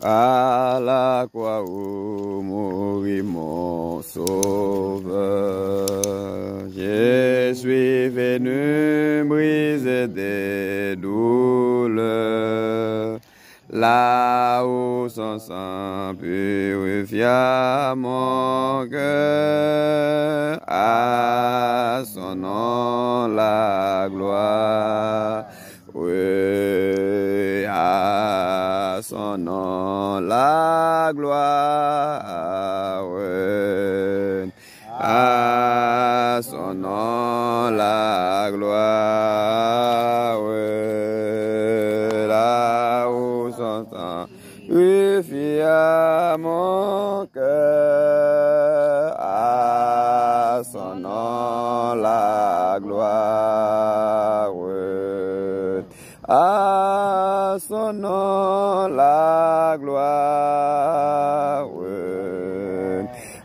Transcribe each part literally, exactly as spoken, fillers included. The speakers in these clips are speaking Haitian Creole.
À la croix où mourit mon sauveur, je suis venu briser des douleurs. Là où son sang purifia mon cœur, à son nom la gloire. Oui, à son nom la gloire. À son nom la gloire. Là où son sang purifia mon cœur, à son nom la gloire. À son nom la gloire.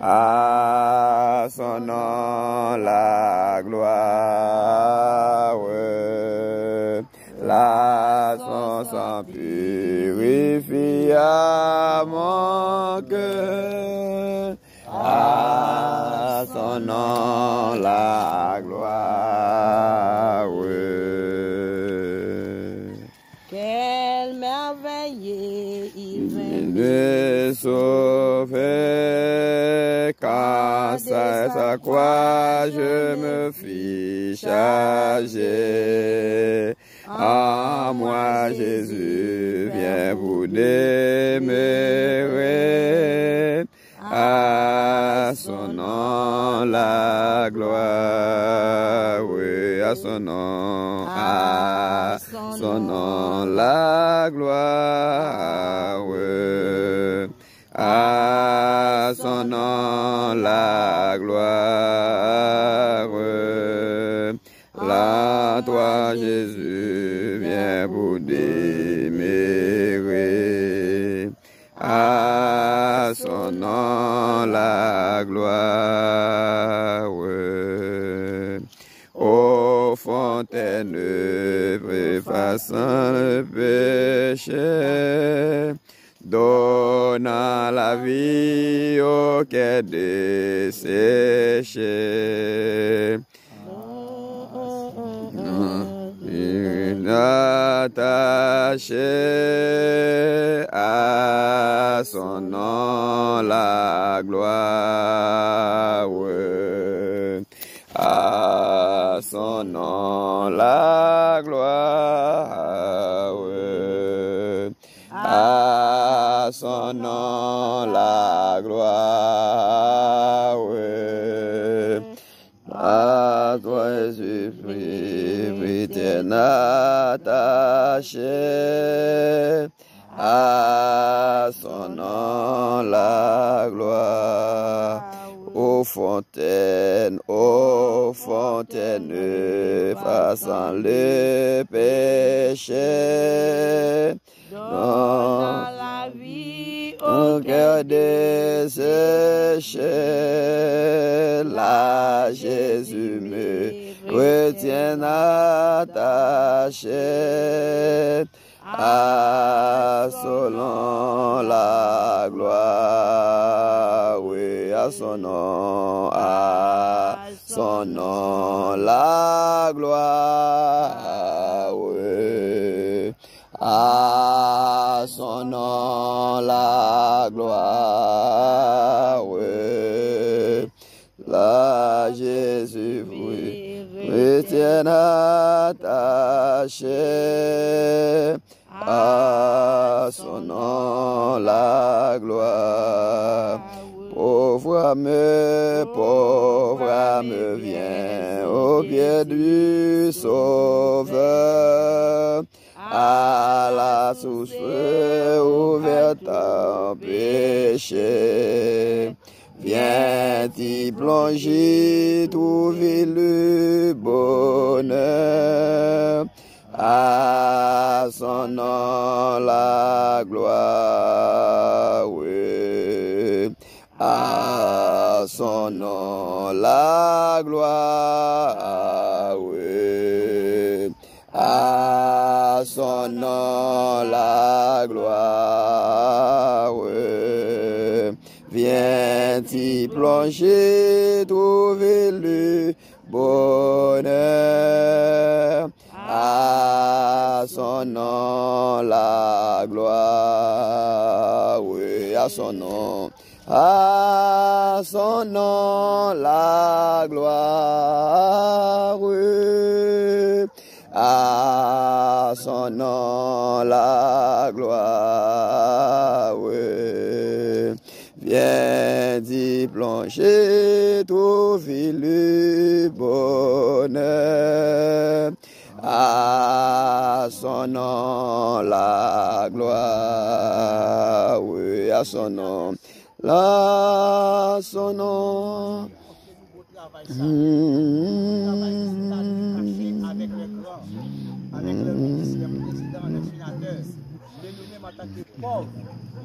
À son nom la gloire. Là son sang purifia mon cœur. À son nom la gloire. Quel merveilleux évangile. De sauver quand à sa croix je me fis chargé. En moi Jésus vient pour demeurer. À son nom la gloire, oui, à son nom, à son nom la gloire, oui. À son nom la gloire. Là toi Jésus vient pour demeurer. À son nom la gloire. Ô fontaine effaçant le péché, donnant la vie au cœur desséché. Attaché, à son nom la gloire. À son nom la gloire. À son nom la gloire. À toi, Jésus, éternel attaché. À son nom la gloire. Ô fontaine, ô fontaine, effaçant le péché, donne la vie au cœur desséché. Là Jésus me retient attaché. À son nom la gloire, oui, à son nom, à son nom la gloire, oui. À son nom la gloire, oui. Là Jésus, oui, retienne attaché. À son nom la gloire. Pauvre âme, pauvre âme, viens aux pieds du Sauveur. À la source ouverte à péché, viens t'y plonger, trouver le bonheur. À son nom la gloire, oui. À son nom la gloire, oui. À son nom la gloire. Viens t'y plonger, trouver le bonheur. À son nom la gloire, oui, à son nom. À son nom la gloire, à son nom la gloire. Viens d'y plonger, trouver le bonheur. À son nom la gloire, oui, à son nom, à son nom. Bon travay sa. Travay ki se ta li kache avèk lè gran, avèk lè minis, lè prezidan, lè senatè. Men nou menm antanke pòv,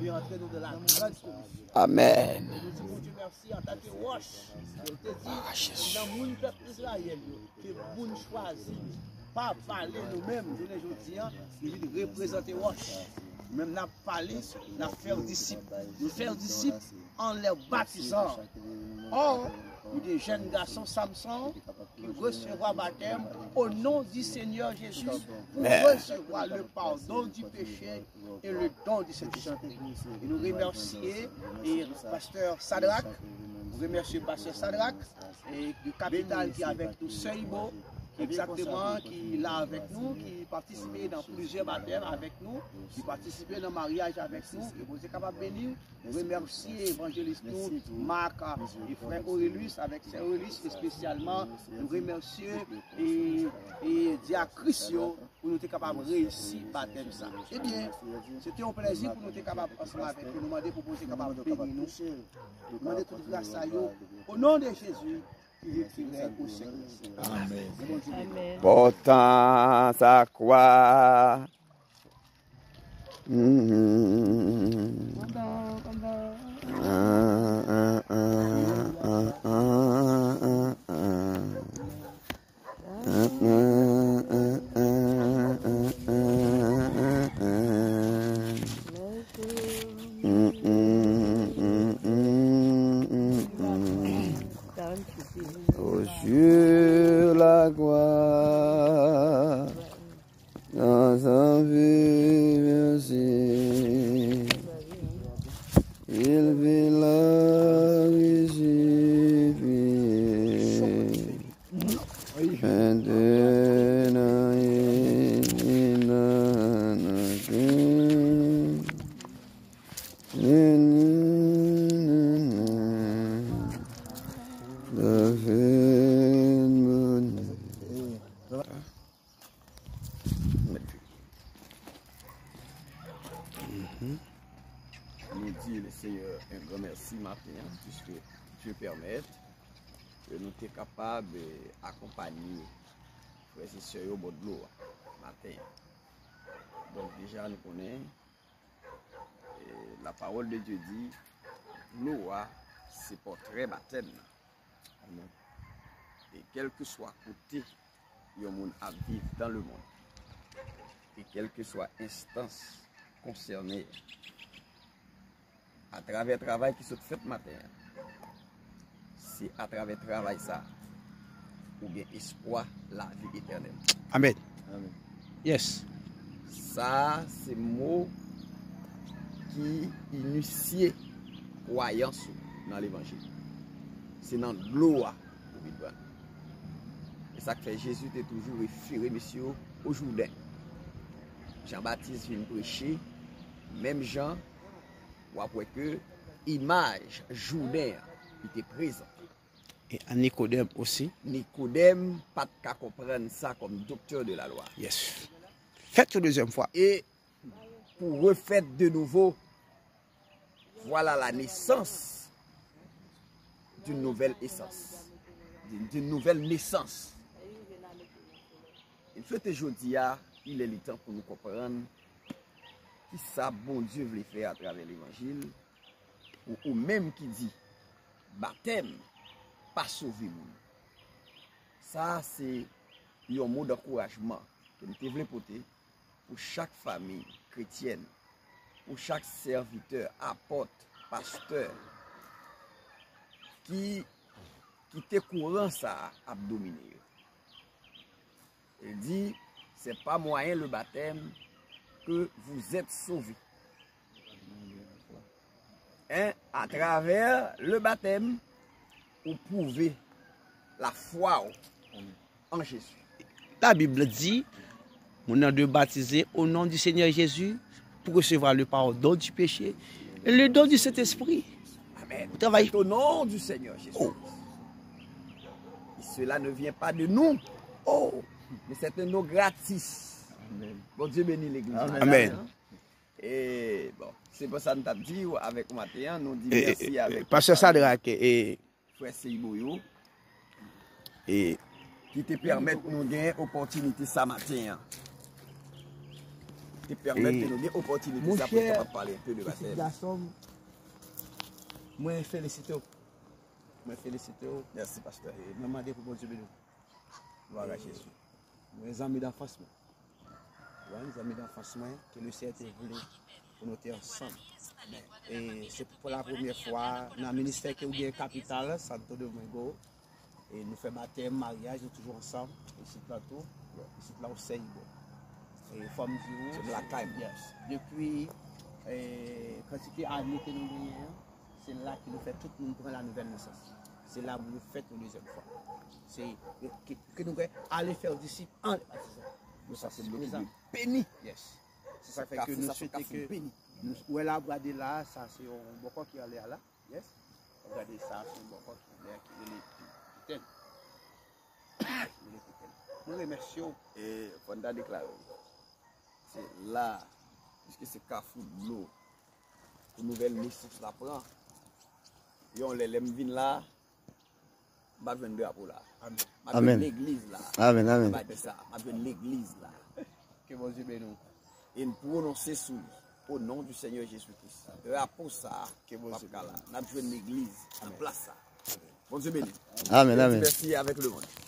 li antre nou nan la grande commission. Amèn. E nou di Bondye mèsi antanke wòch. Yo te di, nan moun pèp Izrayèl yo, ke moun chwazi pa pale nou menm, jounen jodi a, nou vin reprezante wòch. Nou menm n ap pale, n ap fè w disip. Nou fè w disip en le baptisant. Or, ou de jeunes garçons Samson qui recevra baptême au nom du Seigneur Jésus pour recevoir le pardon du péché et le don du Saint-Esprit. E nou remèsye e pastè Sadrak, nou remèsye pastè Sadrak e de kapital ki avèk nou, sè Ibo, egzakteman, ki la avèk nou, ki patisipe nan plizyè batèm avèk nou, ki patisipe nan maryaj avèk nou, ke Bondye kapab beni w. Nou remèsye evanjelis nou, Mark, e frè Orelus avèk sè Orelus espesyalman. Nou remèsye e, e dyakris yo pou nou te kapab reyisi batèm sa. Ebyen, se te yon plèzi pou nou te kapab ansanm avèk yo. Nou mande pou Bondye kapab beni nou. Nou mande tout gras sa yo. O non de Jezi, ki viv, ki rèy pou syèk dè syèk. Amèn. Ke Bondye beni nou. Amèn. Pòtan sa kwa. Aux yeux la gloire. Dans un vieux verset, il vit la crucifiée. Maintenant, il n'en a que de faire bonheur. Nou di le Seigneur un grand merci maten an, puisque Dieu permet ke nou te kapab eh, akonpanye frè e sè yo bò dlo a maten an. Donk deja nou konnen eh, la parole de Dieu di dlo a se pòtrè batèm nan. Amèn. E kèlkeswa kote yon moun ap viv dans le monde, e kèlkeswa enstans konsène, atravè travay ki sot fèt maten an, se atravè travay sa ou gen espwa lavi etènèl. Amèn. Amèn. Yes. Sa a se mo ki inisye kwayans ou nan levanjil. Se nan dlo a ou vin pran. E sa k fè Jezi te toujou refere mesye yo o Jouden. Jan Batis vin preche, menm jan w ap wè ke imaj Jouden an li te prezante. E a Nikodèm osi. Nikodèm pa t ka konprann sa kòm doktè de la lwa. Yes. Fèt yon dezyèm fwa. E pour refaite de nouveau, voilà la naissance d'une nouvelle essence, d'une d'une nouvelle naissance. E m swete jodi a, il est le temps pou nou konprann kisa Bondye vle fè atravè levanjil, pou ou menm ki di batèm pa sove moun. Sa a se yon mo dankourajman ke m te vle pote pou chak fanmi kretyèn, pou chak sèvitè, apòt, pastè, ki, ki te kouran sa a ap domine yo. Il dit, c'est par moyen le baptême que vous êtes sauvés. Hein? À travers le baptême, ou prouve la foi en Jésus. La Bible dit, moun nan dwe batize au nom du Seigneur Jésus pour recevoir le pardon du péché et le don du Saint-Esprit. Amen. Travay. Au nom du Seigneur Jésus. Oh. Et cela ne vient pas de nous. Oh, mais c'est un don gratis. Bon Dieu bénit l'église. Amen. E bon, se pou sa nou t ap di w avèk ou maten an, nou di E, mèsi e, avèk Pastè Sadrak, e, frè Seibo yo e, ki te pèmèt nou gen opòtinite sa maten an. Te pèmèt E- ke nou gen opòtinite sa pou nou kapab pale enpe de Pitit batèm. Gason m, mwen felisite w. Mwen felisite w. Mèsi pastè. E mwen mande pou Bondye beni w. Glwa a Jezi. Mwen zanmi danfans mwen. Mwen zanmi danfans mwen, ke le Seyè te vle pou nou te ansanm. E se pou la premyè fwa nan ministè ke ou gen kapital, Santo Domingo. E nou fè batèm, maryaj, nou toujou ansanm. Isit la tou, isit la ou sèy bon. E fò m di ou, Se lakay mwen. Yes. Depi e, kantite ane ke nou genyen an, se la ke nou fè tout moun pran la nouvèl nesans. Se la pou nou fèt yon dezyèm fwa. Se ke, ke nou gen ale fè disip an le batizan. Nou sa se blok Prezan. Beni. Yes. Se sa fè ke nou swete ke Beni. Nou wè la, gade la, sa se yon bòkò ki anlè a la. Yes. Gade sa, se yon bòkò ki anlè a ki rele Piten. Rele Piten. Mwen remèsye w. E fò n ta deklare. Se la, piske se kafou dlo pou nouvèl nesans la pran. Yon lè lè m vin la, m ap jwenn drapo la. M ap Amen. Jwenn legliz la. Amen, amen. M ap di sa, m ap jwenn legliz la. Ke Bondye beni w. E n pwononse sou li. O non di Senyè Jezi Kris. Drapo sa a, Ke Bondye pap ka la. N ap jwenn legliz nan plas sa. Bondye beni. Amen, amen. Mèsi avèk le monde.